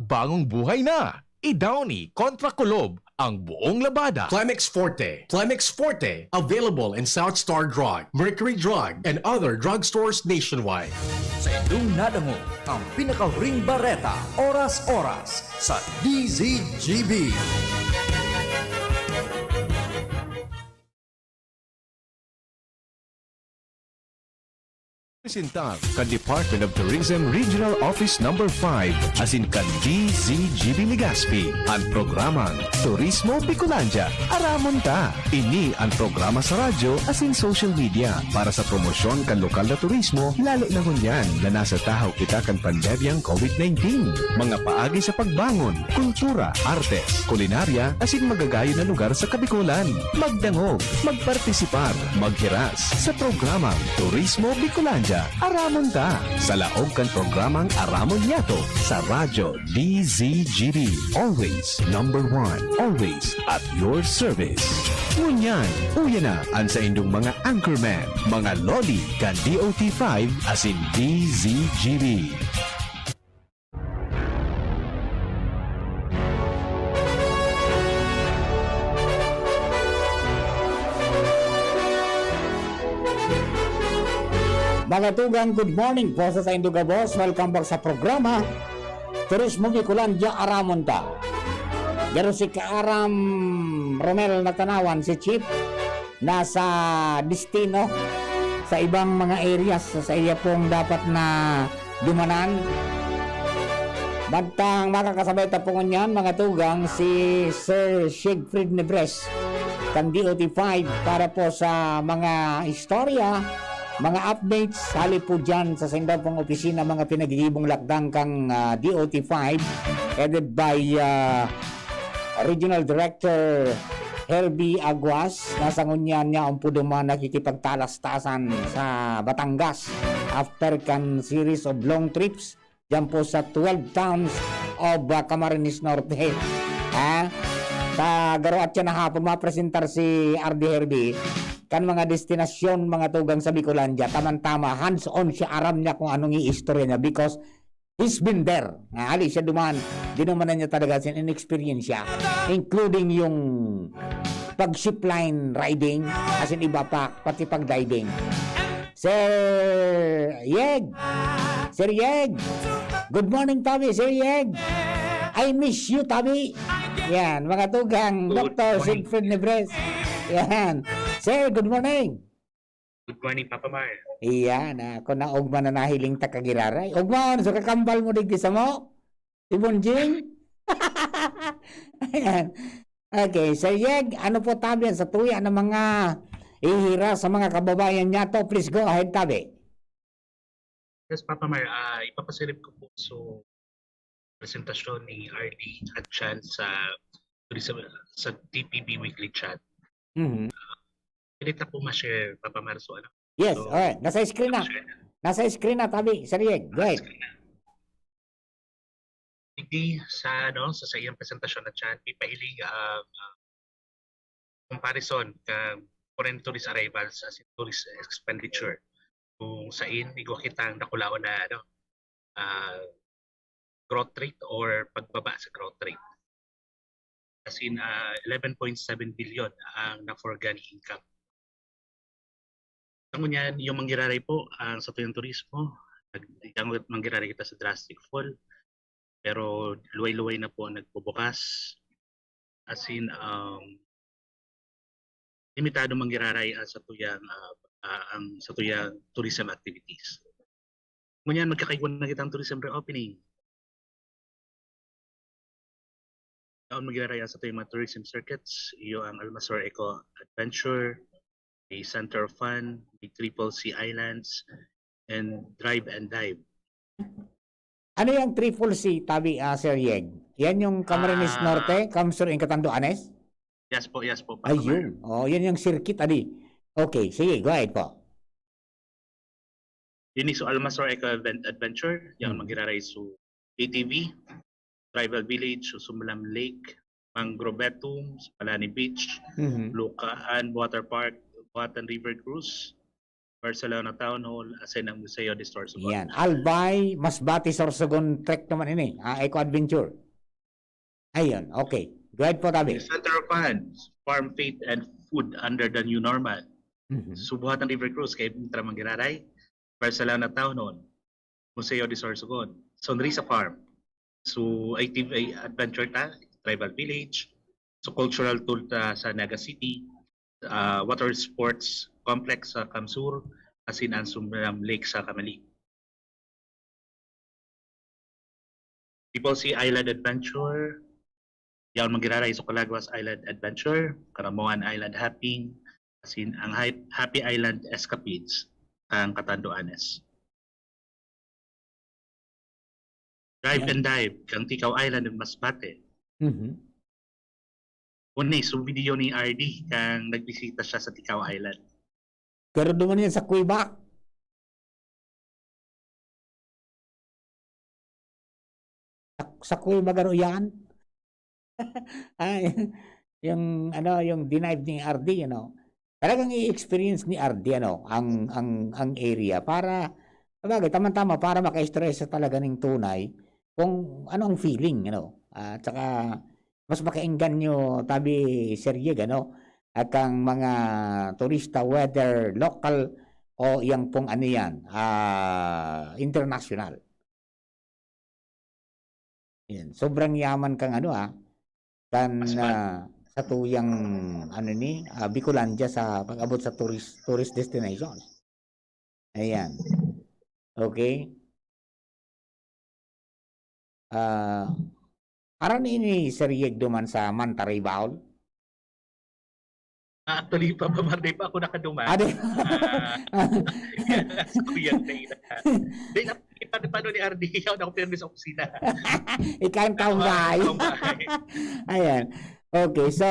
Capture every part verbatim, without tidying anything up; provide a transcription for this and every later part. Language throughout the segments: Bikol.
Bagong buhay na! I-Downy kontra Kulob ang buong labada. Clemex Forte. Clemex Forte. Available in South Star Drug, Mercury Drug, and other drugstores nationwide. Sa indong nadangog ang pinakahuring bareta, oras-oras, sa D Z G B. Presentar kan Department of Tourism Regional Office Number five asin kan D Z G B Legazpi an programang Turismo Bicolandia, Aramon Ta. Ini an programa sa radyo asin social media para sa promosyon kan lokal na turismo, lalo na ngunyan na nasa tahaw kita kan pandemyang COVID nineteen. Mga paagi sa pagbangon, kultura, artes, kulinarya, asin magagayon na lugar sa Kabikolan. Magdangog, magpartisipar, maghiras sa programang Turismo Bicolandia, Aramon Ta, sa laog kan programang Aramon Niyato sa Radyo D Z G B. Always number one, always at your service. Ngunyan, uya na an saindong mga anchorman, mga loli kan D O T five asin D Z G B. Mga tugang, good morning po sa saindo gabos. Welcome back sa programa Turismo Bicolandia, Aramon Ta. Pero si Kaaram Romel Natanawan, si Chief, nasa destino sa ibang mga areas sa iya pong dapat na dumanan. Bantang makakasabay ta po ngunyan, mga tugang, si Sir Siegfried Nebres kan D O T five para po sa mga istorya, mga updates, hali po dyan sa sindang pong opisina, mga pinagigibong lakdang kang, ah, D O T five, headed by, ah, Regional Director Herbie Aguas, na sa ngunyan niya ang puduman nakikipagtalastasan sa Batangas after kan series of long trips dyan po sa twelve towns of, ah, Camarines Norte. Ha? Sa garo at siya na hapon, mapresentar si R D Herbie kan mga destinasyon, mga tugang sa Bicolandia. Tamang-tama, hands-on siya, aram niya kung anong iistorya niya because he's been there. Ah, ali siya duman, dinumanan niya talaga sin inexperience siya, including yung pag-zipline riding, asin iba pa, pati pag-diving. Sir Yeg! Sir Yeg! Good morning, Tabi, Sir Yeg! I miss you, Tabi! Yan, mga tugang, Good Doktor morning. Siegfried Nebres. Yan. Sir, good morning! Good morning, Papa Mar. Iyan, ah, kung naogma na nahiling ta kagiraray. Ogma, ano sa kakambal mo digdi samo? Si Bonjing? Ayan. Okay, Sir Yeg, ano po tabi ang satuya ng mga ihira sa mga kababayan niya to? Please go ahead, tabi. Yes, Papa Mar, ah, ipapasirip ko po so presentasyon ni R D at Chan sa, sa T P B Weekly Chat. Mhm. Pwede ta po ma-share, Papa Mar, so ano? Yes, So, alright. Nasa screen na. Share na. Nasa screen na, tabi. Sir Yeg, go Ah, ahead. Screen na. Digdi sa, ano, sa, sa iyang presentasyon na Chan, ipahiling ang, ah, comparison kan foreign tourist arrivals as in tourist expenditure. Kung sain, igwa kitang nakulaon na, ano, ah, growth rate or pagbaba sa growth rate. As in, ah, eleven point seven billion ang na-forgone income. Sa ngunyan, yung manggiraray po, ang satuyang turismo, nag-, ang manggiraray kita sa drastic fall, pero luway-luway na po nagbubukas. As in, um, limitado manggiraray ang satuyang, ah, ah, ang satuyang tourism activities. Ngunyan, magkakaigwa na kitang tourism reopening. Yaon magiraray ang satuyang mga tourism circuits, iyo ang Almasor Eco Adventure, may Center of Fun, may Triple C Islands, and Drive and Dive. Ano yung Triple C, tabi, ah, Sir Yeg? Yan yung Camarines Ah. Norte, Kamsur and Catanduanes? Yes po, yes po, Papa Mar. Ayun. Oh, yan yung circuit, adi. Okay, sige, go ahead po. Ini so Almasor Eco Adven-, Adventure, yang Hmm. magiraray so A T V, Tribal Village, so Sumbalam Lake, Mangrovetum, Palani Beach, Mhm. Lukaan Water Park, Buatan River Cruise, Barcelona Town Hall, asin ang Museo de Sorsogon. Yan. Albay, Masbate, Sorsogon trek naman ini. Ah, Eco Adventure. Ayun, okay. Go ahead po, Tabi. Yung Center of Fun, Farm Faith and Food under the New Normal. Mhm. Subuhat ng River Cruise kay Mitra Manggiraray, Barcelona Town Hall, Museo de Sorsogon, Sonrisa Farm. So, active ay adventure ta, tribal village. So, cultural tour ta sa Naga City, ah, water sports complex sa Kamsur, asin ang Sumram Lake sa Kamali. Triple C Island Adventure, yaon Manggiraray sa Calagwas Island Adventure, Caramoan Island Hopping, asin ang Hy- Happy Island Escapades, ang Catanduanes. Drive Yan. and Dive, kang Tikaw Island ug Masbate. Mhm. Uni, so video ni R D kang nagbisita siya sa Tikaw Island. Pero duman yan sa kuweba. Sa, sa kuweba garo yan. Ay, yung ano, yung denied ni R D, ano. Talagang i-experience ni R D, ano, ang ang ang area para, sabagay, tamang-tama para maka-istorya siya talaga ning tunay kung ano ang feeling, ano. At saka mas makaengganyo tabi, Sir Yeg, ano, at kang mga turista, whether local o yang pong ano yan, ah, international. Yan. Sobrang yaman kang ano, ah, kan, Mas ma- ah, sa tuyang, ano ni, ah, Bicolandia sa pag-abot sa tourist, tourist destinations. Ayan. Okay. Ah, aram ni, ni Sir Yeg duman sa Mantaray, Bohol? Ah, actually, pa, pa, pa, di pa ako nakaduman. Ah, di. Ah, sa kuyang na ina. Di, na, paano, paano ni R D? Yaon ako pinag sa opisina. Ikaw ang taong Ah, bahay. taong bahay. Ayan. Okay, so,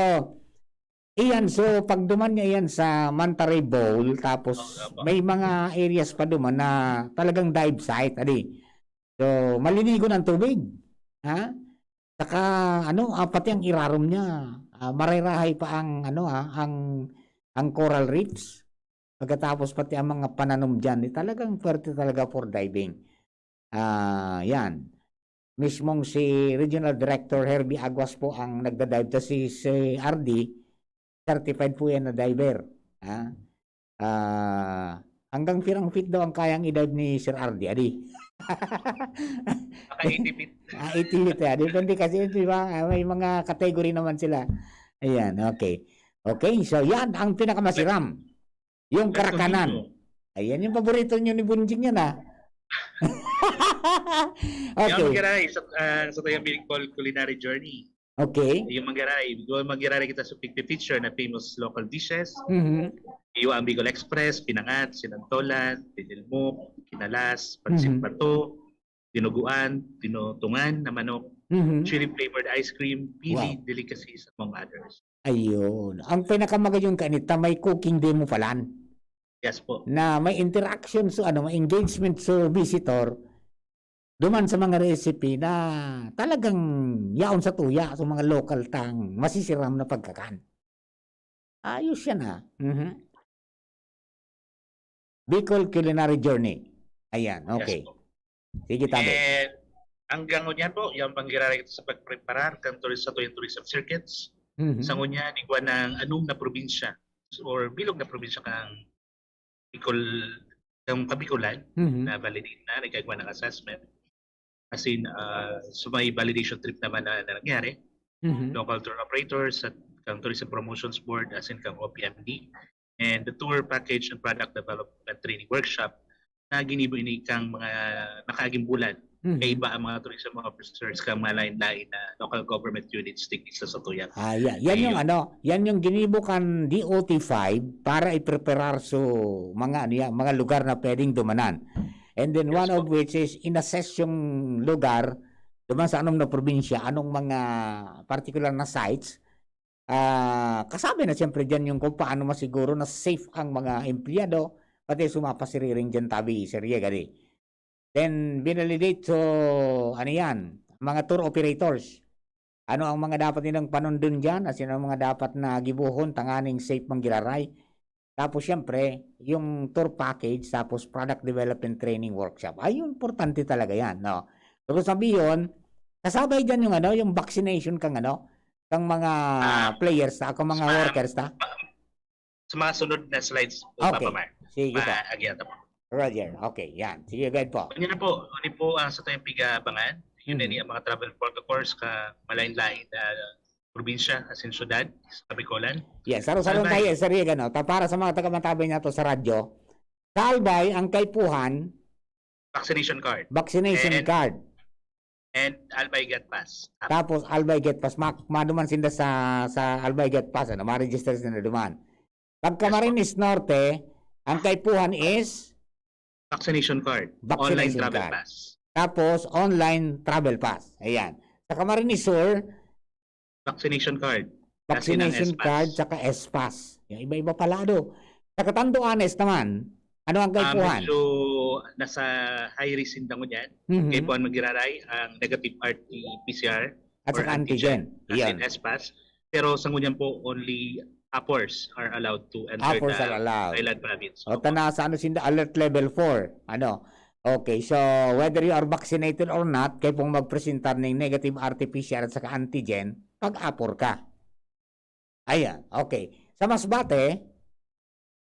iyan, so, pag duman niya iyan sa Mantaray Bowl, tapos Oo, opo. may mga areas pa duman na talagang dive site, adi. So, malinigon ang tubig. Ha? Saka, ano, ah, pati ang irarom niya, ah, marerahay pa ang, ano, ah, ang, ang coral reefs. Pagkatapos, pati ang mga pananom diyan, eh, talagang pwerte talaga for diving. Ah, yan. Mismong si Regional Director Herbie Aguas po ang nagda-dive, tas si, si R D, certified po yan na diver. Ha? Ah, hanggang pirang feet daw ang kayang i-dive ni Sir R D, adi. Naka eighty feet. Ah, eighty feet, eh. Depende kasi, di ba? Ah, may mga category naman sila. Ayan, okay. Okay, so yan ang pinakamasiram. Yung Bertolino. Karakanan. Ayan yung paborito nyo ni Bunjing yan, ah. Yaon Okay. Manggiraray, sa, ah, sa tuyang Bicol Culinary Journey. Okay. Yaon Manggiraray, yaon Manggiraray kita sa pigpi-feature na famous local dishes. Mhm. Yaon ang Bicol Express, pinangat, sinantolan, tinilmok, kinalas, pansit Mhm. bato, dinuguan, tinutungan na manok, Mhm. chili flavored ice cream, pili Wow. delicacies, among others. Ayun. Ang pinakamagayon kanita, may cooking demo palan Yes po. na may interaction, so ano, may engagement, so visitor, duman sa mga recipe na talagang yaon sa tuya, sa mga local tang masisiram na pagkakan. Ayos yan, ah. Mhm. Bicol Culinary Journey. Ayan, Yes okay. Po. Sige, Tabi. And hanggang ngunyan po, yaon Manggiraray kita sa pagpreparar kan turis sa tuyang tourism circuits. Mhm. Sa ngunyan, igwa ng anum na probinsya or bilog na probinsya kang Bicol, kang Kabikolan Mhm. na validate na, nagkagwa ng assessment. As in, ah, so may validation trip naman na, na nangyari. Mhm. Local tour operators at kang Tourism Promotions Board, as in kang O P M D. And the tour package and product development training workshop na ginibo ini kang mga nakaaging bulan. Mhm. Kaiba ang mga tourism officers kang mga lain-lain na local government units digdi sa satuyan. Ah, yeah. Yan yung Ayun. Ano, yan yung ginibo kan D O T five para i-preparar so mga, ano yan, mga lugar na pwedeng dumanan. And then Yes one of po. which is in-assess yung lugar duman sa anong na probinsya, anong mga particular na sites. Ah, kasabi na siyempre diyan yung kung paano masiguro na safe ang mga empleyado, pati sumapasiriring diyan tabi, Sir Yegari. Then, binalidate, so, ano yan, mga tour operators. Ano ang mga dapat nilang panundon diyan? As in, ang mga dapat na gibohon, tanganing safe Manggiraray. Tapos siyempre, yung tour package, tapos product development training workshop. Ay, yung importante talaga yan, no? Ibig sabihin, kasabay dyan yung ano, yung vaccination kang ano, kang mga Ah, players ta, kang mga sa- workers ta. Sa mga sunod na slides po, Okay. Papa Mar. Sige po. Ma-, agyat po. Roger, okay, yan. Sige, guide po. Ano na po, ano po ang sa tayong pigabangan? Yun Mhm. na ang mga travel protocols ka malain-lain na probinsya, as in syudad, sa Bicolan. Yan, saro-sarong Albay. tayo, Sir Rick, ano, ta, para sa mga taga-Matabe na to sa radyo, sa Albay, ang kaipuhan, Vaccination card vaccination And- card. and Albay Get Pass. Tapos, Albay Get Pass. Ma-, maduman sinda sa, sa Albay Get Pass, ano, ma-register sinda duman. Pagka Yes, po. Camarines Norte, ang kaipuhan is Vaccination card. Vaccination Online travel card. pass. Tapos, online travel pass. Ayan. Sa Camarines Sur, Vaccination card. Kasi ng vaccination S-Pass. card saka S-Pass. Yung iba-iba pala, ano. Sa Catanduanes naman, ano ang Ah, kaipuhan? medyo nasa high risk sinda ngunyan. Mhm. Kaipuhan magiraray ang negative R T P C R At or saka antigen. Kasi Yan. S-Pass. Pero sa ngunyan po, only uppers are allowed to enter Uppers the are allowed. island province. O, ta na sa ano sinda, alert level four. Ano? Okay, so whether you are vaccinated or not, kaipuhan magpresentar ning negative R T P C R at saka antigen, pag-upper ka. Ayan, okay. Sa Masbate,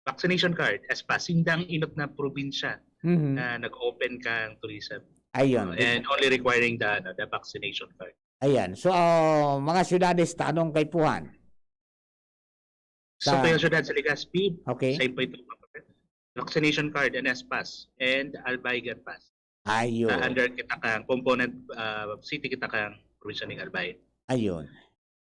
Vaccination card, S-Pass, sindang inot na probinsya mhm, na nag-open kang tourism. ayun. And only requiring the, ano, the vaccination card. Ayan. So, mga syudades ta, anong kaipuhan? Sa Sa- Puyo Syudad, sa Legazpi, Okay. same po ito. Vaccination card and S-Pass and Albay Get Pass. Ayun. Ah, under kita kang component ah, city kita kang probinsya ng Albay. Ayun.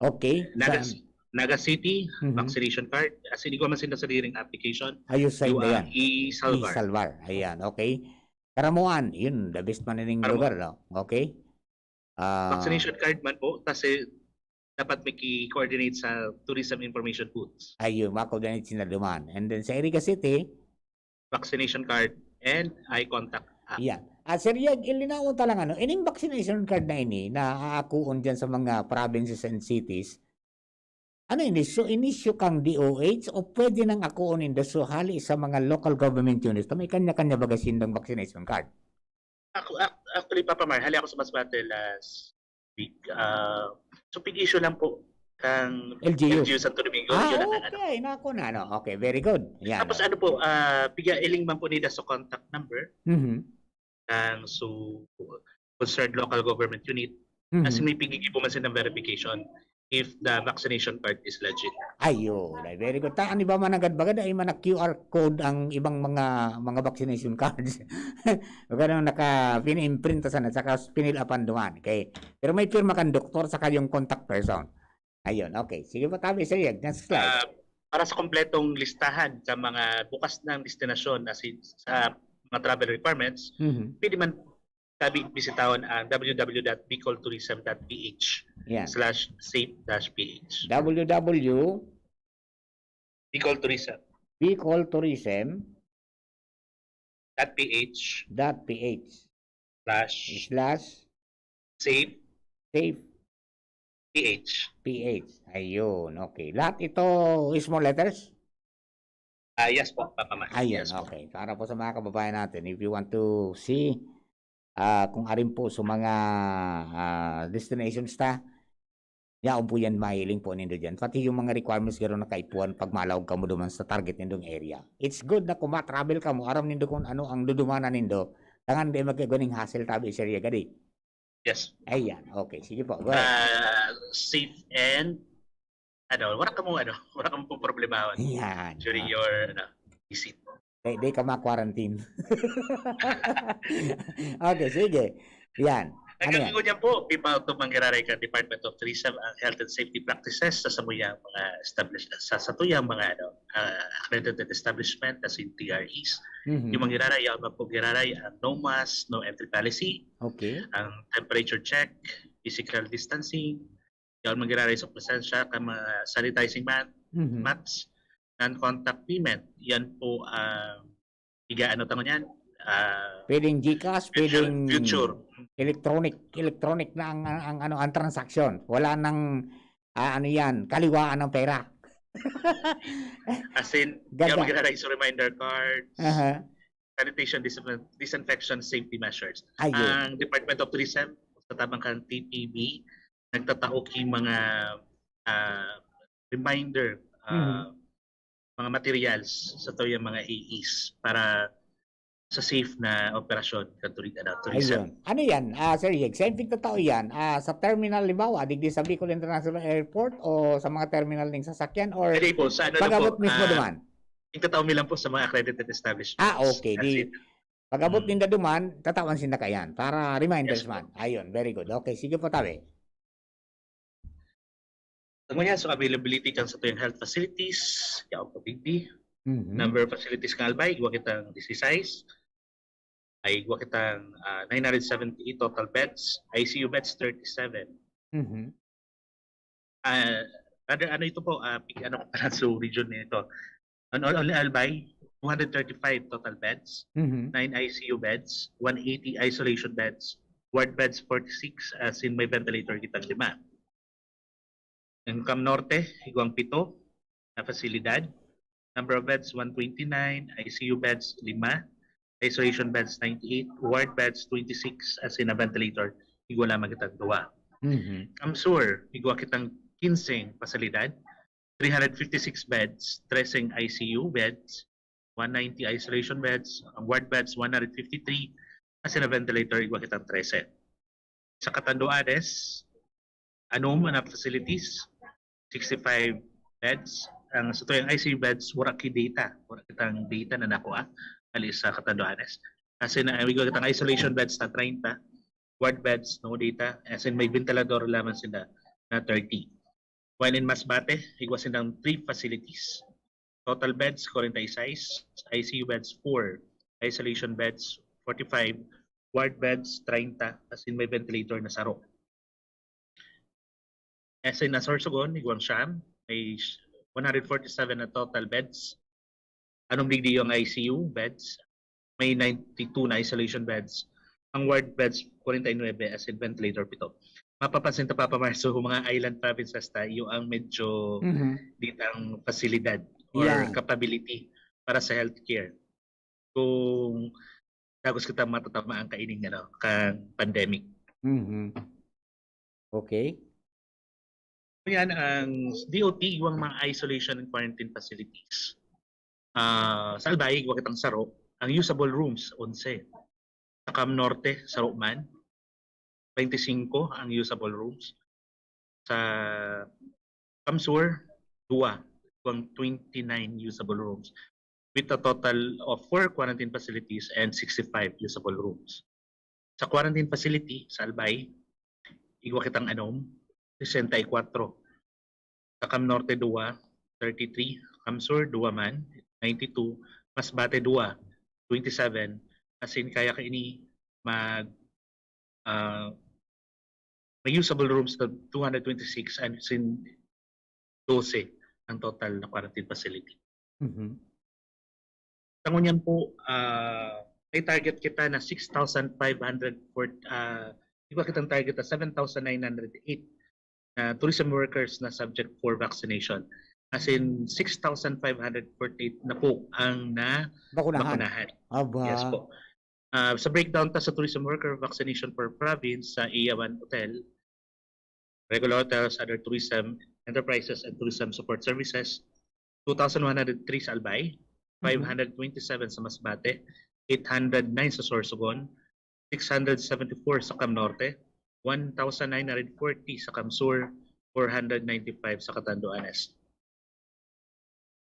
Okay. Naga, Sa- Naga City, Mhm. vaccination card. As in, igwa man sinda sariling application. Ayos sa Yung inda yan. E-Salvar. E-Salvar. Ayan, okay. Karamuan, yun, the best man ining Karamuan. lugar, no? Okay? Ah, Vaccination card man po, kasi dapat may ki-coordinate sa tourism information booths. Ayun, ma-coordinate sinda duman. And then sa Iriga City, Vaccination card and eye contact app. Yan. At Sir Yeg, ilinawon ta lang ano, ining vaccination card na ini na aakuon dyan sa mga provinces and cities, ano ini? So, inisyu kang D O H o pwede nang akuon nindo so hali sa mga local government units? May kanya-kanya baga sindang vaccination card? Ako, ac- actually, Papa Mar, hali ako sa Masbate last week. Ah, so, pig-issue lang po kang L G U. L G U Santo Domingo. Ah, Yun ang ano. Okay. Nako na, no? Okay, very good. Yan. Tapos ano po, ah, piga iling man po nila sa contact number Mhm. ng so concerned local government unit Mhm. as may pigigi po man silang verification if the vaccination card is legit. Ayun, ay very good. Ta, ano ba man agad bagad ay man Q R code ang ibang mga mga vaccination cards. Ganun naka pin-imprint sana saka pinil-apan duman. Okay. Pero may pirma kang doktor saka yung contact person. Ayun, okay. Sige po, tabi sa Yeg. Next slide. Ah, para sa kompletong listahan sa mga bukas ng destinasyon as in sa mga travel requirements, Mhm. pwede man tabi bisitahon ang W W W dot bicol tourism dot P H Yan. slash safe dash P H. W W W Bicol Tourism. Bicol Tourism Dot P H dot P H slash slash safe safe P H. P H. Ayun, okay. Lahat ito small letters? Ah, yes po, Papa Mar. Ayun, Yes po. Okay. Para po sa mga kababayan natin, if you want to see ah, kung arin po sa mga ah, destinations ta, yaon po yan, mahiling po nindo dyan. Pati yung mga requirements garo na kaipuhan pag malawag kamo duman sa target nindong area. It's good na kung ma-travel kamo, aram nindo kung ano ang dudumanan nindo, tangan di magkaganing hassle tabi sa area gadi. Yes. Ayan, okay. Sige po, go ahead. Ah, safe and ano, wala ka mo ano, wala ka mo problemahon Yan. during Ah, your ano, visit. Di, di ka ma-quarantine. Okay, sige. Yan. Ano Hanggang yan? Hanggang po, pipautog manggiraray ka Department of Tourism ang health and safety practices sa samuyang mga establish sa satuyang mga ano, ah, accredited establishment as in T R Es. Mhm. Yung manggiraray, yaon man po giraray ang no mask, no entry policy, Okay. ang temperature check, physical distancing, yaon manggiraray sa presensya ka mga sanitizing mat, Mhm. mats, non-contact payment. Yan po ang iga ano tango niyan. Ah, Pwedeng GCash, future, pwedeng future. Electronic, electronic na ang, ang, ang ano, ang transaction. Wala nang ah, ano yan, kaliwaan ng pera. As in, Ganda. Yung mga reminder cards, Aha. sanitation, disin- disinfection, safety measures. Ayun. Ang Department of Tourism, sa tabang kan T P B, nagtatao ki mga ah, reminder, ah, Mhm. mga materials sa to yung mga A Es para sa safe na operasyon kan turi- ano, tourism. Ayun. Ano yan, ah, Sir Yeg? Saan pigtatao yan? Ah, sa terminal, halimbawa, digdi sa Bicol International Airport o sa mga terminal ng sasakyan or Pwede po, sa ano lang po, pag-abot mismo ah, duman? Yung tatao mi lang po sa mga accredited establishments. Ah, okay. Di, Kasi, pag-abot Mm. ninda duman, tatawan sinda kayan para reminders Yes po. man. Ayun, very good. Okay, sige po, tabi. Tango niya, so availability kan sa tuyang health facilities, yaw po digdi. Mhm. Number of facilities kan Albay, igwa kitang disisais. Ay, igwa kitang ah, nine hundred seventy-eight total beds, I C U beds thirty-seven. Mhm. Ah, rather, ano ito po, ah, pig- ano ko pala sa region nito. On all, only Albay, two hundred thirty-five total beds, Mhm. nine I C U beds, one eighty isolation beds, ward beds forty-six, as in may ventilator kitang lima. Ang Cam Norte, igwang pito na pasilidad. Number of beds, one twenty-nine, I C U beds, lima, isolation beds, ninety-eight, ward beds, twenty-six, as in a ventilator, igwa lamang kitang duwa. Mhm. Cam Sur, igwa kitang kinseng pasilidad, three hundred fifty-six beds, treseng I C U beds, one ninety isolation beds, ang ward beds, one hundred fifty-three, as in a ventilator, igwa kitang trese. Sa Catanduanes, anom na facilities, sixty-five beds. Ang sa tuyang I C U beds, wala ki data. Wala kitang data na nakuha. Ali sa Catanduanes. As in, uh, igwa kitang isolation beds na thirty, ward beds, no data. As in, may ventilador lamang sila na thirty. While in Masbate, igwa silang three facilities. Total beds, forty-six, I C U beds, four, isolation beds, forty-five, ward beds, thirty, as in may ventilator na saro. As in, sa Sorsogon, igwang siyam, may one hundred forty-seven na total beds. Anom digdi yung I C U beds, may ninety-two na isolation beds. Ang ward beds, forty-nine, as in ventilator, pito. Mapapansin ta, Papa Marso, mga island provinces tayo ang medyo Mhm. ditang pasilidad or Yan. capability para sa healthcare. Kung dagos kita matatamaan kaining ano, kang pandemic. Mhm. Okay. Yan ang D O T, igwang mga isolation and quarantine facilities. Ah, sa Albay, igwa kitang saro, ang usable rooms, onse. Sa Cam Norte, saro man, twenty-singko ang usable rooms. Sa Cam Sur, duwa, igwang twenty-nine usable rooms, with a total of four quarantine facilities and sixty-five usable rooms. Sa quarantine facility, sa Albay, igwa kitang anom, sesenta y kuatro. Sa Cam Norte, duwa, thirty-three. Cam Sur, duwa man, ninety-two. Masbate, duwa, twenty-seven. As in, kaya kaini mag, ah, may usable rooms na two hundred twenty-six, and as in, dose ang total na quarantine facility. Mhm. Sa ngunyan po, ah, may target kita na six thousand five hundred for, ah, di ba kitang target na seven thousand nine hundred eight na tourism workers na subject for vaccination. As in, six thousand five hundred forty-eight na po ang na Bakunahan. bakunahan. Aba. Yes po. Ah, sa breakdown ta sa tourism worker vaccination per province sa Iawan Hotel, regular hotels, other tourism enterprises, and tourism support services, two thousand one hundred three sa Albay, five hundred twenty-seven sa Masbate, eight hundred nine sa Sorsogon, six hundred seventy-four sa Cam Norte, one thousand nine hundred forty sa Cam Sur, four hundred ninety-five sa Catanduanes.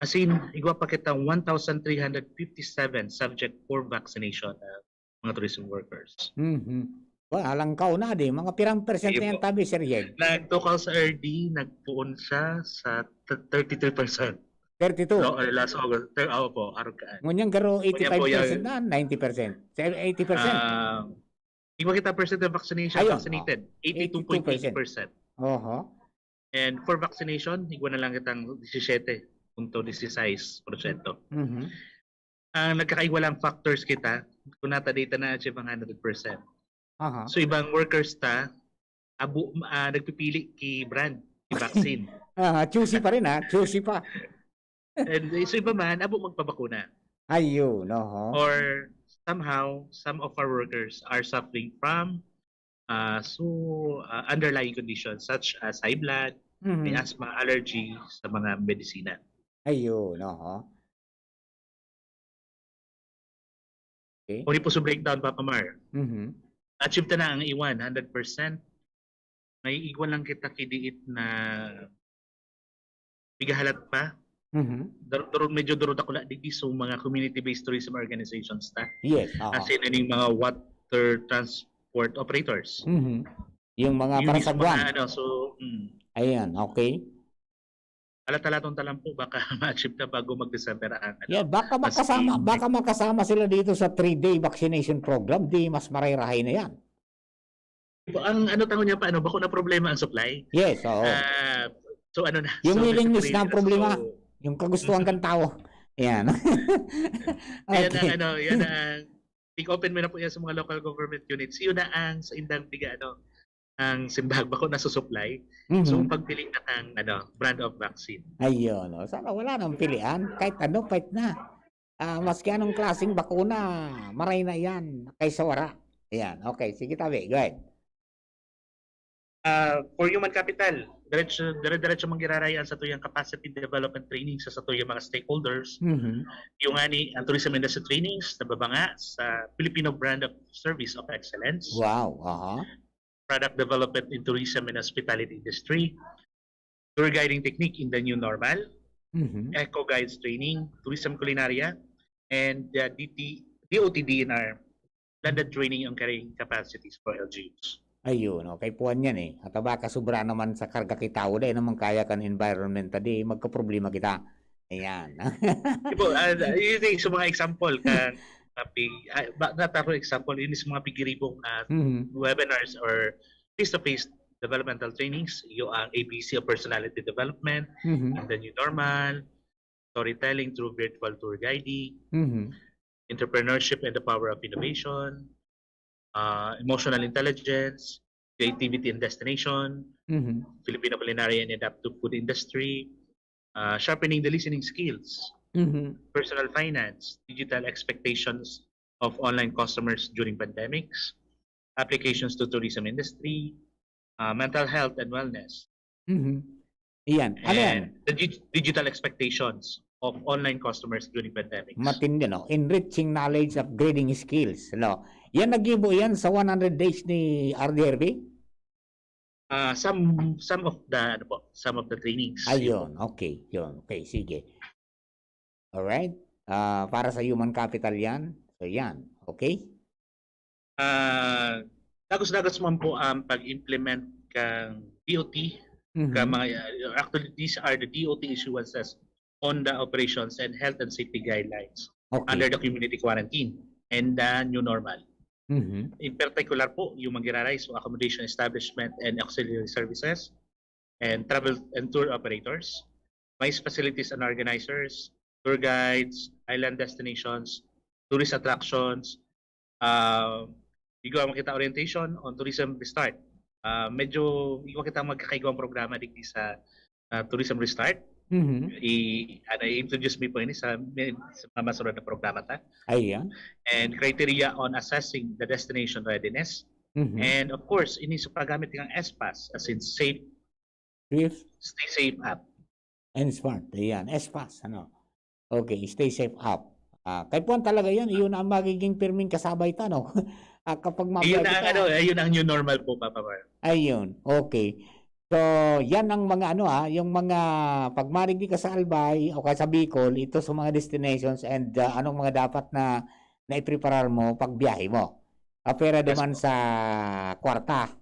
As in, igwa pa kitang one thousand three hundred fifty-seven subject for vaccination, uh, mga tourism workers. Mhm. Well, alangkaw na di. Mga pirang percent Sige na yan po. Tabi, Sir Yeg? Nagtukal sa R D, nagpuon siya sa th- thirty-three percent. thirty-two. No, uh, last August. Thir- oh, po, arog ka. Ngunyan garo Ngunyan po eighty-five percent na, ninety percent. Sa eighty percent. Ah, igwa kita percent of vaccination, Ayun, vaccinated, eighty-two point eight percent. Oho. And for vaccination, igwa na lang kitang disisiyete punto disisais porsyento. Mhm. Ang nagkakaiwa lang factors kita, kung nata data na achieve ang hundred percent. Aha. So, ibang workers ta, abo, ah, nagpipili ki brand, ki vaccine. Ah, choosy pa rin, ah. Choosy pa. And so iba man, abo magpabakuna. Ayun, oho. Or somehow, some of our workers are suffering from uh, so uh, underlying conditions such as high blood, may Mhm. asthma, allergy sa mga medisina. Ayun, oho. Okay. Kung po sa breakdown, Papa Mar, Mhm. achieve ta na ang iwan, hundred percent. May igwa lang kita kidiit na pigahalat pa. Mhm. Daro, daro, medyo daro dakula digdi sa mga community-based tourism organizations ta. Yes, oo. As in, ining mga water transport operators. Mhm. Yung mga Yun mismo parasagwan. na, ano, so, mm, Ayan, okay. Alat-alaton ta lang po, baka ma-achieve na bago mag-December ang, ano, Yeah, baka mas makasama, in- baka makasama sila dito sa three-day vaccination program, di mas marayrahay na yan. Ang ano tango niya pa, ano, bako na problema ang supply. Yes, oo. Ah, so ano na, Yung so willingness nagpipili na ang na, problema. so, Yung kagustuhan kan tao. Ayan. Yan ang Okay. ano, yan ang i-open mo na po yan sa mga local government units. Yun na ang sa indang piga, ano, ang simbag bako na supply. So, Mhm. pagpiling na kang, ano, brand of vaccine. Ayun, oh. Sana wala nang pilian. Kahit ano, kahit na. Ah, maski anong klaseng bakuna, maray na yan kaysa wala. Ayan, okay. Sige, tabi. Go ahead. Ah, for human capital, diretso, dire-diretso manggiraray ang satuyang capacity development training sa satuyang mga stakeholders. Mhm. Yung nga ni, ang tourism industry trainings, nababanga sa Filipino Brand of Service of Excellence, Wow, aha. product development in tourism and hospitality industry, tour guiding technique in the new normal, Mhm. eco guides training, tourism culinaria, and uh, D T, D O T D N R, blended training on carrying capacities for L G Us. Ayun, okay. Puwan yan eh. At baka sobra naman sa karga kitao, dahil naman kaya kan environment, di magkaproblema kita. Ayan. Di po, ah, yun yung sa mga example, ka, kapi, ah, ba, nataro example, yun yung sa mga pigiribong na Mhm. webinars or face-to-face developmental trainings, yung ang A B C of personality development, Mhm. in the new normal, storytelling through virtual tour guiding, Mhm. entrepreneurship and the power of innovation, uh, emotional intelligence, creativity and destination, Mhm. Filipino culinary and adaptive food industry, uh, sharpening the listening skills, Mhm. personal finance, digital expectations of online customers during pandemics, applications to tourism industry, uh, mental health and wellness, Mhm. Iyan. Ano yan? and the dig- digital expectations of online customers during pandemics. Matindi, no? Enriching knowledge, upgrading skills, no? Yan, nagibo yan sa one hundred days ni R D R B? Uh, some some of the ano po, some of the trainings. Ayun, okay. Yun, okay, sige. Alright. Ah, para sa human capital yan. So, yan. Okay? Ah, dagos-dagos man po ang pag-implement kang D O T, Mhm. ka mga, actually, these are the D O T issuances on the operations and health and safety guidelines Okay. under the community quarantine and the new normal. Mhm. In particular po, yung manggiraray, so accommodation establishment and auxiliary services, and travel and tour operators, MICE facilities and organizers, tour guides, island destinations, tourist attractions, uh, igwa makita orientation on tourism restart. Uh, medyo igwa kita magkakaigwang programa digdi sa uh, tourism restart. Mhm. I, ano, i-introduce mi po ini sa, sa mga masunod na programa ta. Ayan. And criteria on assessing the destination readiness. Mhm. And of course, ini sa paggamit ng S pass, as in safe, If stay safe app. and smart. Ayan. S pass, ano? Okay, stay safe app. Ah, kay puwan talaga yan. Iyon ang magiging pirming kasabay ta, no? Ah, kapag Ayun na ang, ano, mababay. Ayun ang new normal po, Papa Mar. Ayun. Okay. So, yan ang mga ano, ah, yung mga pag marigdi ka sa Albay o kaya sa Bicol, ito sa mga destinations and, ah, anong mga dapat na naipreparar mo pag biyahe mo. Apera Yes duman po. Sa kwarta.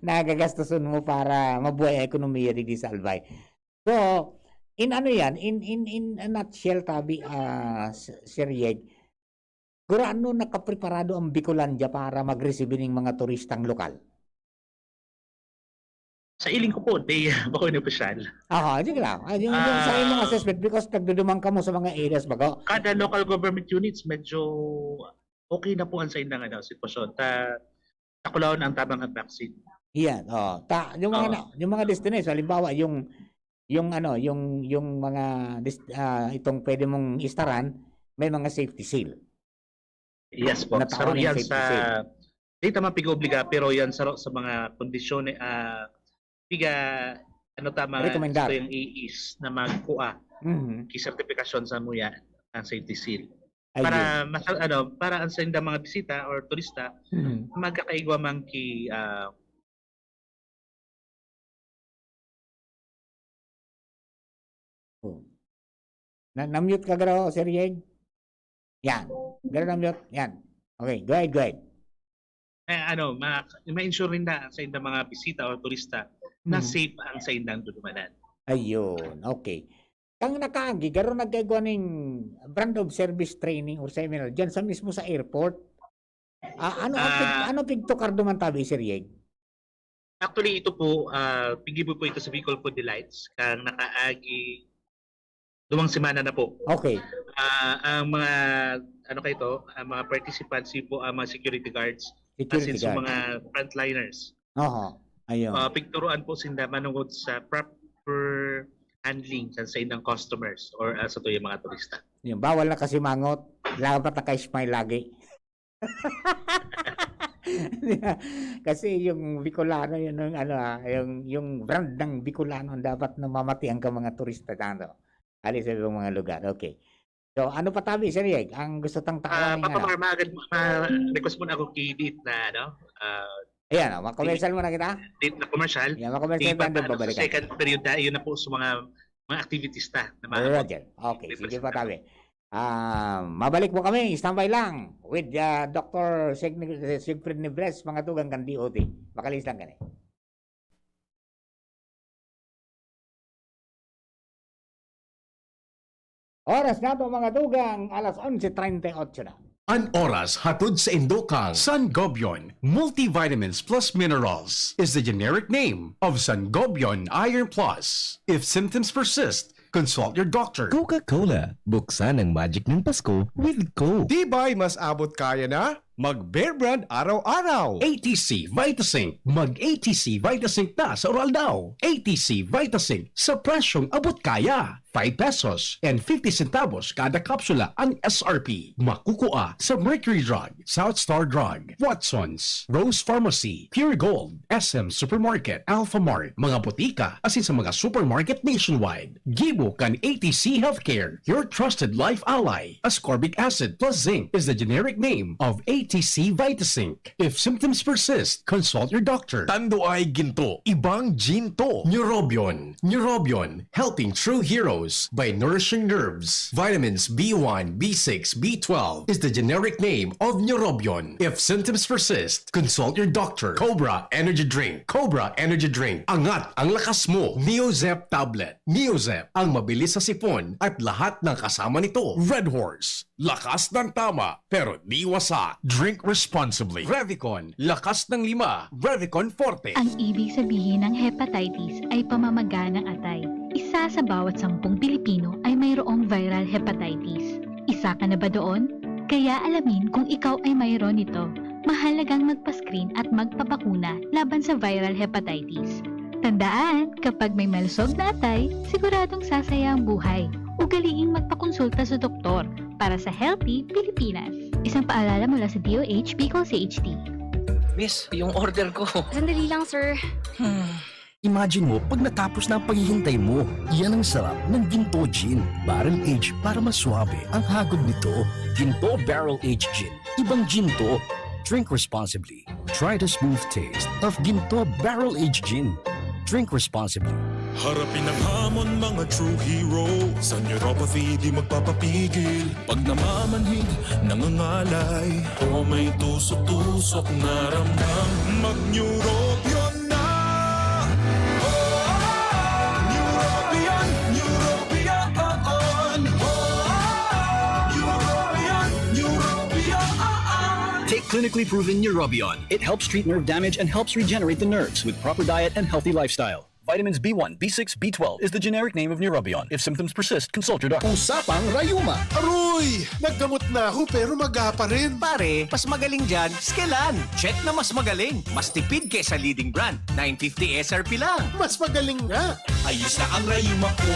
Nagagastusan mo para mabuhay ang ekonomiya digdi sa Albay. So, in ano yan, in, in, in a nutshell, tabi, ah, S-, Sir Yeg, gurano nakapreparado ang Bicolandia para mag-receive ning mga turistang lokal? Sa iling ko po, di bako na opisyal. Aha, sige lang. Ah, yung, yung sa imong Ah. Assessment, because nagdudumang kamo sa mga areas bago. Kada local government units, medyo okay na po ang sa indang, ano, sitwasyon. Ta, takulaw na ang tabang at vaccine. Iyan, oh. Ta yung mga Oo. na yung mga destination, halimbawa yung yung ano, yung yung mga des ah, itong puwede mong istaran, may mga safety seal. Yes po. Saro Natawan ang yan safety sa seal. Di ta man pig-obliga, pero yan saro sa mga kondisyon, ah, piga ano ta, mga Rekomendar. Gusto yung iis na magkua Mhm. ki sertifikasyon sa muya ang safety seal. Ayun. Para masa ano, para ang sa indang mga bisita or turista, Mhm. magkakaigwa man ki, ah, Oh. Na na-mute ka garo, Sir Yeng? Yan. Garo na-mute. Yan. Okay, go ahead, go ahead. Eh, ano, ma ma-ensure ninda sa indang mga bisita o turista na Mhm. safe ang sa indang dudumanan. Ayun, okay. Kan nakaagi, garo nagkaigwa ning brand of service training or seminar diyan sa mismo sa airport? Ah, ano ang pig Ah. ano pigtukar duman tabi, Sir Yeng? Actually, ito po, ah, piggibo po ito sa Bicol Food Delights, kan nakaagi duwang semana na po. Okay. Ah, ang mga, ano kayo to, ang mga participants, yun po ang mga security guards, as Security in sa guard. mga frontliners. Oho, ayun. Ah, pigturuan po sinda manungod sa proper handling kan sa indang customers or, ah, sa tuyang mga turista. Yun, bawal na kasi mangot, dapat naka-smile lagi. Kasi yung Bicolano, yun ang ano, ah, yung yung brand ng Bicolano ang dapat na mamatian ka mga turista, tanto. Ali sa ibang mga lugar, okay. So, ano pa tabi, Sir Yeg, ang gusto tang Ah, tawan Papa ninyo? Mar, maagad, ma-request muna ako ki Dit na, ano, ah, Ayan, oh, ma-commercial muna kita. Dit na commercial. Yan, ma-commercial Di pa tayo, paano sa babalikan. second period na, yun na po sa mga, mga activities ta, na mga Roger. Okay, may sige pa, presentado. tabi. Ah, mabalik po kami. Standby lang with, ah, Doktor Sig-, Siegfried Nibres, mga tugang kan D O T. Makalis lang kani. Oras nato, mga tugang, alas onse treinta y ocho na. An oras hatod saindo kan Sangobion Multivitamins Plus Minerals is the generic name of Sangobion Iron Plus. If symptoms persist, consult your doctor. Coca-Cola, buksan ang magic ng Pasko with Coke. Tibay, mas abot kaya na mag Bear Brand araw-araw. A T C Vitazinc. Mag A T C Vitazinc na sa Oral Daw. A T C Vitazinc sa presyong abot kaya. Five pesos and fifty centavos kada kapsula ang S R P. Makukua sa Mercury Drug, South Star Drug, Watsons, Rose Pharmacy, Pure Gold, S M Supermarket, Alphamart, mga botika, asin sa mga supermarket nationwide. Gibo kan A T C Healthcare, your trusted life ally. Ascorbic acid plus zinc is the generic name of A T C Vitazinc. If symptoms persist, consult your doctor. Tando ay ginto, ibang ginto. Neurobion. Neurobion, helping true heroes by nourishing nerves. Vitamins B one, B six, B twelve is the generic name of Neurobion. If symptoms persist, consult your doctor. Cobra Energy Drink. Cobra Energy Drink. Angat ang lakas mo. Neozep Tablet. Neozep, ang mabilis sa sipon at lahat ng kasama nito. Red Horse. Lakas ng tama, pero di wasa. Drink responsibly. Revicon, lakas ng lima. Revicon Forte. Ang ibig sabihin ng hepatitis ay pamamaga ng atay. Isa sa bawat sampung Pilipino ay mayroong viral hepatitis. Isa ka na ba doon? Kaya alamin kung ikaw ay mayroon nito. Mahalagang magpa-screen at magpabakuna laban sa viral hepatitis. Tandaan, kapag may malusog na atay, siguradong sasaya ang buhay. Ugaliing magpakonsulta sa doktor para sa Healthy Pilipinas. Isang paalala mula sa D O H Bicol C H D. Miss, yung order ko. Sandali lang, sir. Hmm. Imagine mo pag natapos na ang paghihintay mo. Iyan ang sarap ng Ginto Gin. Barrel aged para mas suabe ang hagod nito. Ginto Barrel Aged Gin. Ibang Ginto. Drink responsibly. Try the smooth taste of Ginto Barrel Aged Gin. Drink responsibly. Harapin ang hamon, mga true hero. Sa neuropathy, di magpapapigil. Pag namamanhid, nangangalay. O may tusok-tusok na ramdam. Mag-Neurobion na! Oh, Neurobion, Neurobion, oh, oh. Oh, Neurobion, Neurobion, oh, oh. Take clinically proven Neurobion. It helps treat nerve damage and helps regenerate the nerves with proper diet and healthy lifestyle. Vitamins B one, B six, B twelve is the generic name of Neurobion. If symptoms persist, consult your doctor. Usapang Rayuma. Aroy! Naggamot na ako pero maga pa rin. Pare, mas magaling dyan, Skelan. Check na mas magaling. Mas tipid kesa leading brand. Nine fifty S R P lang. Mas magaling nga. Ayos na ang rayuma ko.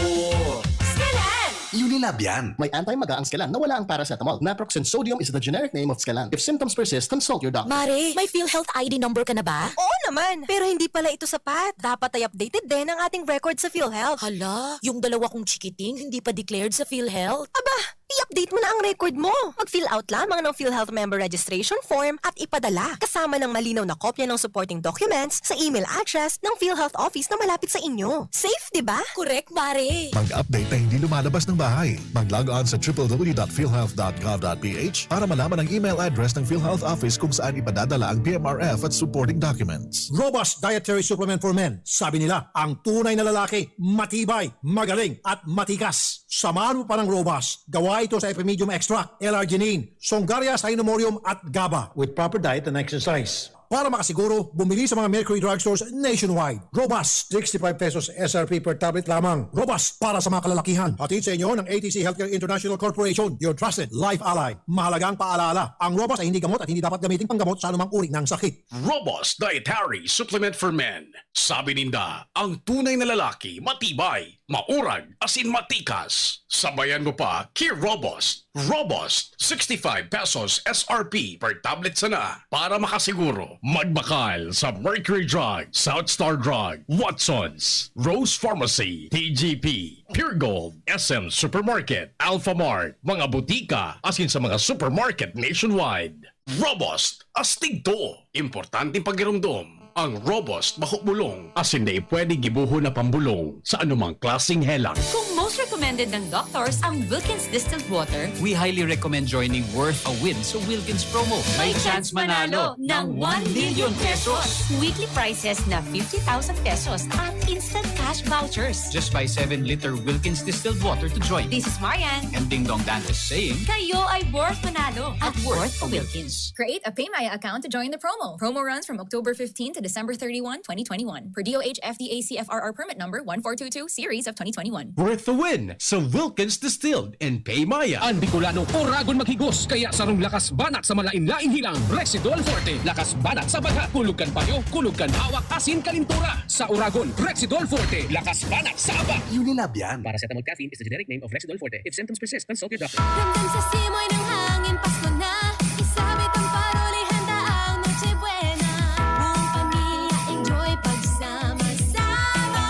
Skelan! Unilab yan. May anti-maga ang Skelan na wala ang paracetamol. Naproxen sodium is the generic name of Skelan. If symptoms persist, consult your doctor. Mare, may PhilHealth I D number ka na ba? Oo naman, pero hindi pala ito sapat. Dapat ay updated din ang ating record sa PhilHealth. Hala, yung dalawa kong chikiting hindi pa declared sa PhilHealth. Aba, i-update mo na ang record mo. Mag-fill out lamang ng PhilHealth Member Registration Form at ipadala, kasama ng malinaw na kopya ng supporting documents sa email address ng PhilHealth Office na malapit sa inyo. Safe, di ba? Correct, Mare. Mag-update na hindi lumalabas ng bahay. Mag-log on sa triple W dot philhealth dot gov dot P H para malaman ang email address ng PhilHealth Office kung saan ipadadala ang P M R F at supporting documents. Robust Dietary Supplement for Men. Sabi nila, ang tunay na lalaki, matibay, magaling, at matikas. Samahan mo pa ng Robust. Gawa ito sa Epimedium Extract, L-arginine, Songaria Cynomorium at GABA. With proper diet and exercise. Para makasiguro, bumili sa mga Mercury Drugstores nationwide. Robust, sixty-five pesos S R P per tablet lamang. Robust para sa mga kalalakihan. Hatid sa inyo ng A T C Healthcare International Corporation, your trusted life ally. Mahalagang paalala, ang Robust ay hindi gamot at hindi dapat gamitin panggamot sa anumang uri ng sakit. Robust Dietary Supplement for Men. Sabi ninda, ang tunay na lalaki, matibay, maurag, asin matikas. Sabayan mo pa ki Robust. Robust, sixty-five pesos S R P per tablet sana. Para makasiguro, magbakal sa Mercury Drug, South Star Drug, Watsons, Rose Pharmacy, T G P, Pure Gold, S M Supermarket, Alphamart, mga butika, asin sa mga supermarket nationwide. Robust, astig to. Importanteng pagiromdom, ang Robust bako bulong, asin dai pwede gibohon na pambulong sa anumang klaseng helang. Kung most recommended ng doctors ang Wilkins Distilled Water, we highly recommend joining Worth a Win sa Wilkins promo. May chance manalo ng one million pesos. Weekly prizes na fifty thousand pesos at instant cash vouchers. Just buy seven liter Wilkins Distilled Water to join. This is Marian. And Ding Dong Dantes saying, kayo ay worth manalo at Worth a Wilkins. Create a PayMaya account to join the promo. Promo runs from October fifteen to December thirty-one, twenty twenty-one. Per D O H F D A C F R R permit number one four two two series of twenty twenty-one. Worth the win sa Wilkins Distilled and PayMaya. Ang Bicolano, oragon maghigos, kaya sarong lakas banat sa malain-laing hilang, Rexidol Forte. Lakas banat sa baghat, kulog kan payo, kulog kan hawak, asin kalintura. Sa oragon, Rexidol Forte. Lakas banat sa aba. Unilab yan. Paracetamol caffeine is the generic name of Rexidol Forte. If symptoms persist, consult your doctor. Ramdam sa simoy ng hangin, Pasko na. Isabit ang paroli, handa ang Noche Buena. Buong pamilya, enjoy pagsama-sama.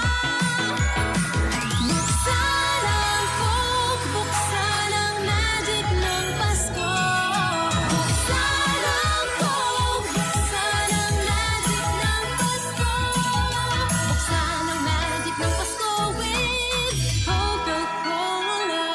Buksan ang Coke, buksan ang magic ng Pasko. Buksan ang Coke, buksan ang magic ng Pasko. Buksan ang magic ng Pasko with Coca-Cola.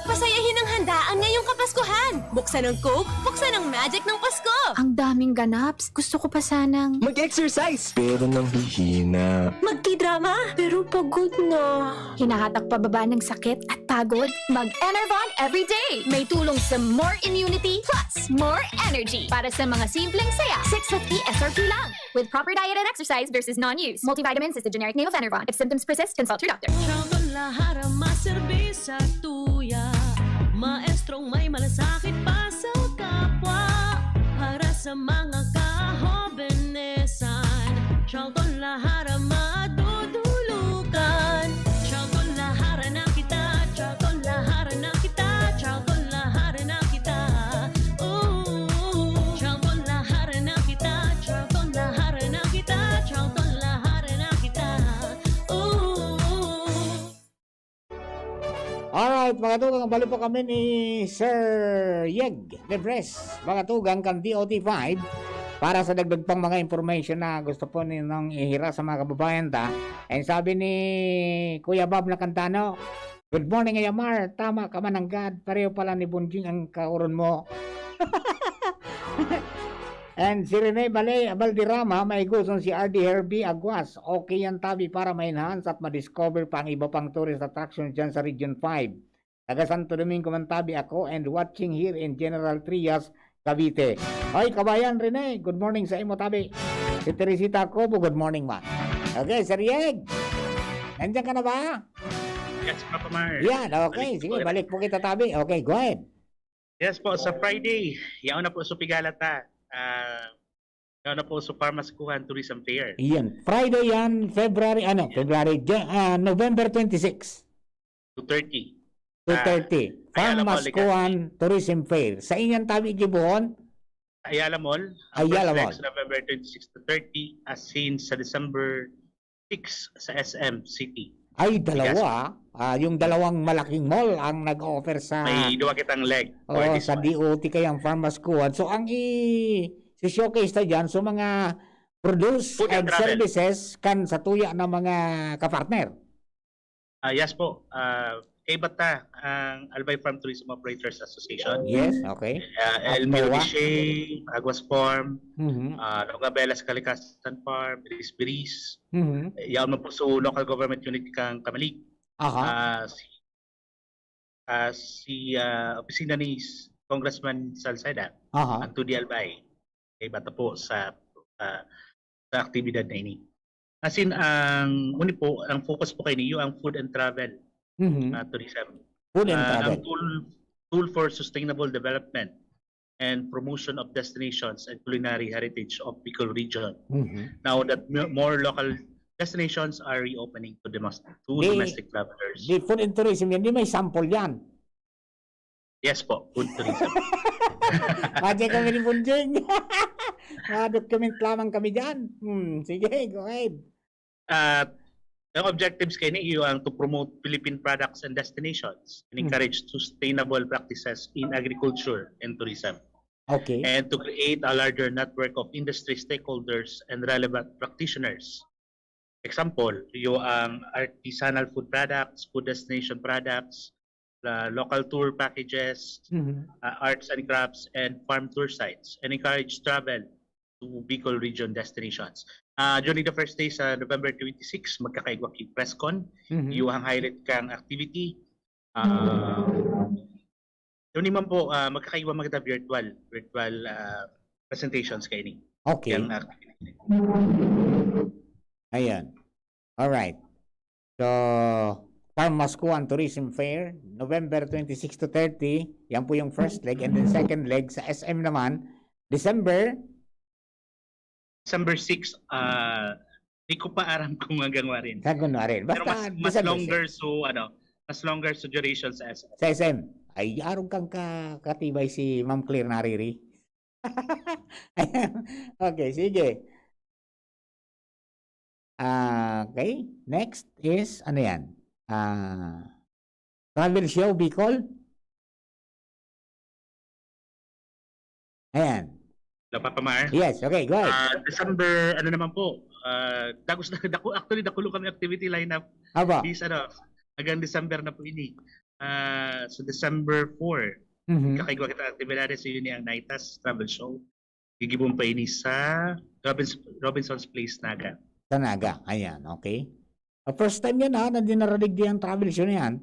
Pasayahin ang handaan ngayong Kapaskuhan. Buksan ang Coke, buksan ang magic ng Pasko. Ang daming ganaps. Gusto ko pa sanang mag-exercise. Pero nang hihina. Magtidrama, pero pagod na. Hinahatak pababa ng sakit at pagod. Mag-Enervon everyday. May tulong sa more immunity plus more energy para sa mga simpleng saya. Six fifty S R P lang. With proper diet and exercise versus non-use. Multivitamins is the generic name of Enervon. If symptoms persist, consult your doctor. Chowdhury Lahara, maserbisa tuya. Maestrong may malasakit pa sa kapwa. Para sa mga kahobenesan, Chowdhury Lahara madudulugan. Chowdhury Lahara na kita, Chowdhury Lahara na kita, Chowdhury Lahara na kita. Ooh, Chowdhury Lahara na kita, Chowdhury Lahara na kita, Chowdhury Lahara na kita. Ooh. Alright, mga tugang, balik po kami ni Sir Yeg Debres, mga tugang kan D O T five, para sa dagdag pang mga information na gusto po ninyong ihira sa mga kababayan ta. And sabi ni Kuya Bob Nakantano, "Good morning, Kuya Mar. Tama ka man, nanggad. Pareho pala ni Bonjing ang kaoron mo." And si Rene Bale-, Valderrama, maigoson si R D Herby Aguas. Okay yan, tabi, para ma-enhance at ma-discover pa ang iba pang tourist attraction dyan sa Region five. Taga Santo Domingo man, tabi, ako and watching here in General Trias, Cavite. Hoy, kabayan Rene, good morning sa imo, tabi. Si Teresita Cobo, good morning, ma. Okay, Sir Yeg. Nandiyan ka na ba? Yes, Papa Mar. Yan, okay. Sige, balik po kita tabi. Okay, go ahead. Yes po, sa Friday, yaon na po sa Pigala ta. Ah, yaon na po sa Parmaskuhan Tourism Fair. Iyan. Friday yan, February, ano, February, Ja- ah, November twenty-six. two thirty. two thirty. Ayala Mall, Parmaskuhan Tourism Fair. Sa inyan tabi gibohon? Ayala Mall. Ang Ayala first leg Mall. Sa November twenty-six to thirty, as in sa December six sa S M City. Ay, dalawa. Ah, yung dalawang malaking mall ang nag-offer sa May duwa kitang leg. Oh, sa D O T kayang Parmaskuhan. So, ang i-showcase ta dyan, so mga produce Food and and travel. Services kan sa tuya ng mga kapartner. Ah, yes po. Ah, kay bata ang Albay Farm Tourism Operators Association. Yes, okay. Ah, El Apoa. Miro Riche, Aguas Farm, Mhm. ah, Longabelas Kalikasan Farm, Biris Biris. Mhm. Yaon man po sa local government unit kang Camalig. Aha. Ah, si, ah, si ah, opisina ni S- Congressman Salceda, Aha. ang Tudi Albay. Kay bata po sa ah, sa aktibidad na ini. As in, ang uni po, ang focus po kay niyo ang food and travel Mhm. ah, tourism. Food and Ah, travel. ang tool, tool for sustainable development and promotion of destinations and culinary heritage of Bicol region. Mhm. Now that mo- more local destinations are reopening to, demas- to Di- domestic travelers. Di food and tourism yan, di may sample yan. Yes po, food tourism. Pwede kami ni Bunjing. Mga document lamang kami dyan. Hmm, sige, go ahead. At ang objectives kay niyo ang to promote Philippine products and destinations and Hmm. encourage sustainable practices in agriculture and tourism, Okay. and to create a larger network of industry stakeholders and relevant practitioners. Example, yung ang artisanal food products, food destination products, la- local tour packages, Mhm. uh, arts and crafts, and farm tour sites, and encourage travel to Bicol region destinations. Uh, during the first day sa November twenty-six, magkakaigwa ki press con, Mhm. yung ang highlight kang activity. Uh, yun naman po, uh, magkakaigwa magda virtual, virtual uh, presentations kaini. Okay. Yang activity. Ayan. Alright. So, Parmaskuhan Tourism Fair, November twenty-six to thirty. Yan po yung first leg. And then second leg sa S M naman, December, December six, ah, di ko pa aram kung hanggang warin. sa January. Pero Basta mas, mas December longer so, ano, mas longer so duration sa S M. Sa S M. Ay, arog kang ka, katibay si Ma'am Claire Nariri. Ayan. Okay, sige. Ah, okay. Next is, ano yan? Ah, travel show, Bicol? Ayan. Hello, Papa Mar. Yes, okay, go ahead. Ah, December, ano naman po, ah, dagos na, dako, actually, dakulo kami activity lineup. Aba, This, ano, hanggang December na po ini. Ah, sa December four, mhm. kakaigwa kita aktibidades, yun yung Naitas Travel Show. Gigibon pa ini sa Robins, Robinson's Place, Naga. Sa Naga, ayan, okay. Ah, first time yan ha, na dinaradig di ang travel show na yan.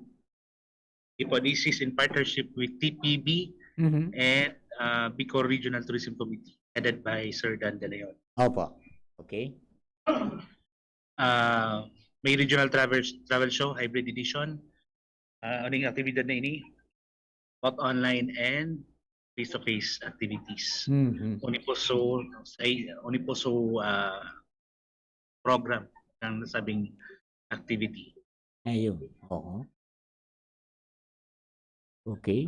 Ipo, this is in partnership with T P B Mhm. and uh, Bicol Regional Tourism Committee, headed by Sir Dan De Leon. Opo. Okay. Uh, may regional travel, travel show, hybrid edition. Uh, uning aktibidad na ini, both online and face-to-face activities. Mhm. Uni po so, sa, uni po so uh, program ng nasabing activity. Ayun. Oo. Okay.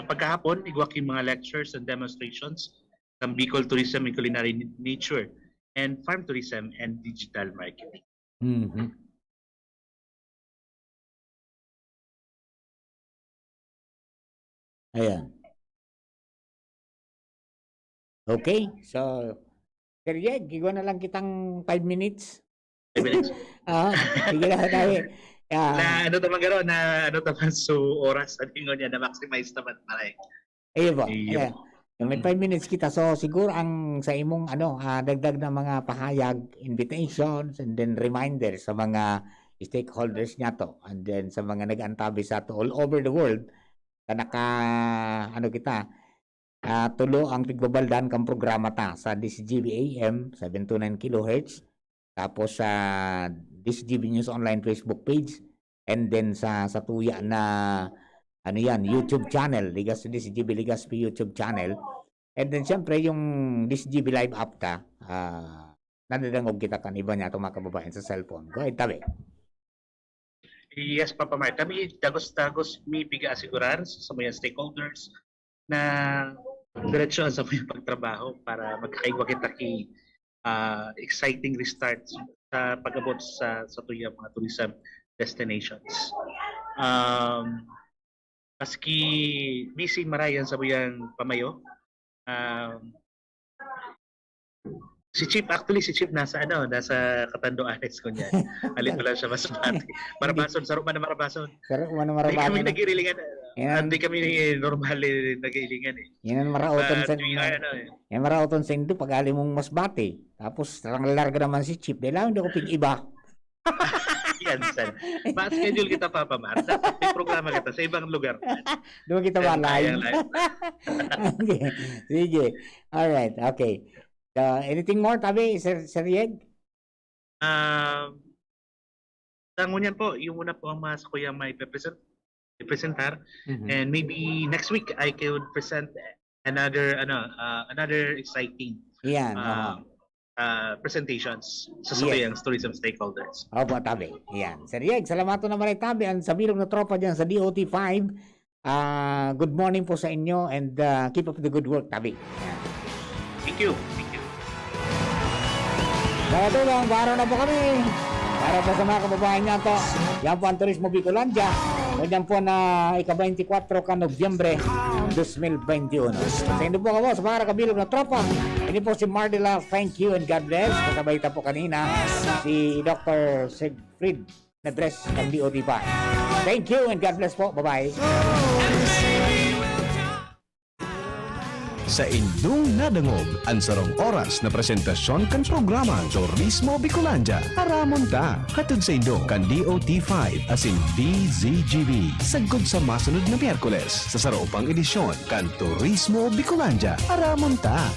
Sa pagkahapon, igwa ki mga lectures and demonstrations ng Bicol Tourism and Culinary Nature and Farm Tourism and Digital Marketing. Mhm. Ayan. Okay, so, Sir Yeg, igwa na lang kitang five minutes. Five minutes. Ah, sige na tayo. Yeah. Na ano naman garo, na ano naman so oras sa lingon niya, na maximize naman pare. Iyo po. Iyo. Ayan. Yung may five minutes kita. So, siguro ang sa imong ano, ah, dagdag na mga pahayag, invitations, and then reminders sa mga stakeholders niya to, and then sa mga nag-antabi sa to all over the world, na naka, ano kita, ah, tulo ang pigbabaldan kan programa ta sa D Z G B A M, seven two nine kilohertz, tapos sa D Z G B News Online Facebook page, and then sa, sa tuya na, ano yan, YouTube channel, Ligas, D Z G B Legazpi YouTube channel. And then, siyempre, yung D Z G B Live app ta, ah, nadadangog kita kan iba niya itong mga kababayan sa cellphone. Go ahead, tabi. Yes, Papa Mar. Kami, dagos-dagos mi piga-asigurar sa, sa mga stakeholders na diretso sa mga pagtrabaho para magkakaigwa kita ki ah, exciting restart sa pag-abot sa, sa tuyang mga tourism destinations. Um, maski busy marayan sa buyang pamayo, um, si Chief, actually, si Chief nasa, ano, nasa Catanduanes, kunya. Hali pa lang siya Masbate. Marabason, saro man na Marabason. Saro man na Hindi kami Marabason. nag-iilingan. Yan. Hindi kami normal eh, nag-iilingan eh. Yan ang marauton But sa we are, ano, eh. Yan marauton sa indo pag ali mong Masbate. Tapos, larga naman si Chief. Dahil lang hindi ako pig-iba. Yan, san. Ma-schedule kita, Papa Mar. Dapat may programa kita sa ibang lugar. Doon kita Yan, malay. kaya lang. Okay. Sige. Alright. Okay. So, anything more, tabi, Sir, Sir Yeg? Um, sa ngunyan po, yung muna po ang mga sa kuya may present, presentar. Mhm. And maybe next week, I could present another, ano, uh, another exciting Yan. uh, aha. uh, presentations sa Yes. Sukuyang tourism stakeholders. Opo, tabi. Yan. Sir Yeg, salamat na maray, tabi. Ang sa bilog na tropa dyan sa D O T five, ah, good morning po sa inyo and ah, keep up the good work, tabi. Yan. Thank you. Thank you. Mga tulong, baro na po kami. Para po sa mga kababayan niya to, yan po ang Turismo Bicolandia. Ngunyan po na ika-twenty-four ka Nobyembre, twenty twenty-one. Sa inyo po ako, sa mga kabilog na tropa, ini po si Mardila, thank you and God bless. Kasabay ta po kanina, si Doctor Siegfried Nadres ng D O T five. Thank you and God bless po. Bye-bye. Sa indong nadangog an sarong oras na presentasyon kan programa Turismo Bicolandia, aramon ta. Hatod sa indo kan D O T five asin D Z G B. Sagkod sa masunod na Miyerkules, sa saro pang edisyon kan Turismo Bicolandia, aramon ta.